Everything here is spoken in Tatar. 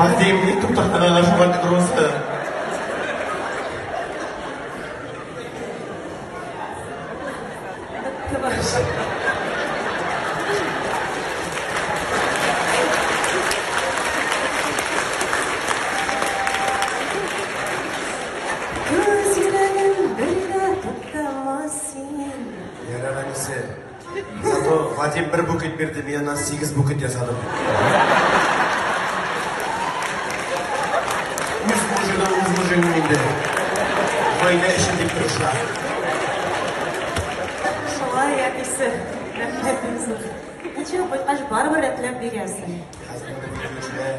Вадим, ник туктаттың аңа шуңа роза? Күз йөрәгем бер дә туктамас син. Ярар, әнисе. Зато Вадим бер букет бирде, мин аннан 8 букет ясадым. Үз мужигың, үз мужигың инде. Гаилә өчен дип тырыша. Шулай, әтисе. Рәхмәт бик зур. Ничек кайткач барыбер рәтләп бирәсең. Хәзер инде бик килешә.